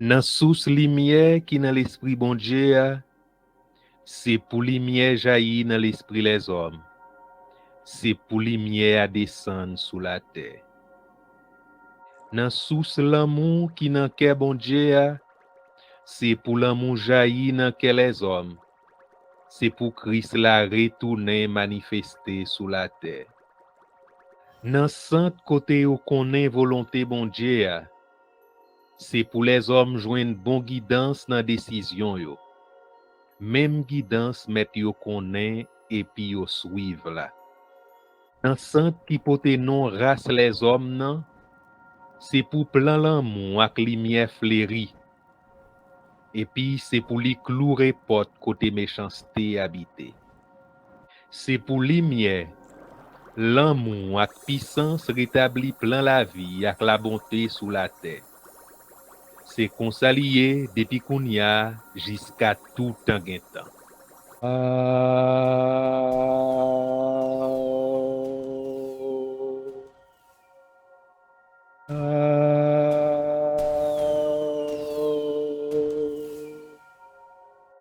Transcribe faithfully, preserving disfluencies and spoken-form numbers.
Nan sous limyè ki nan Lespri Bondye a, se pou limyè jayi nan lespri lèzòm, se pou limyè a desann sou latè. Nan sous lanmou ki nan kè Bondye a, se pou lanmou jayi nan kè lèzòm, se pou Kris la retounen manifeste sou latè. Nan sant kote yo konnen volonte Bondye a, se pou lèzòm jwenn bon gidans nan desizyon yo, menm gidans mèt yo konnen epi yo swiv la. Nan sant ki pote non ras lèzòm nan, se pou plan lanmou ak limyè fleri, epi se pou li kloure pòt kote mechanste abite. Se pou limyè, lanmou ak pisans retabli plan lavi ak labonte sou latè. Se konsa li ye depi kounye a jiska toutan gen tan.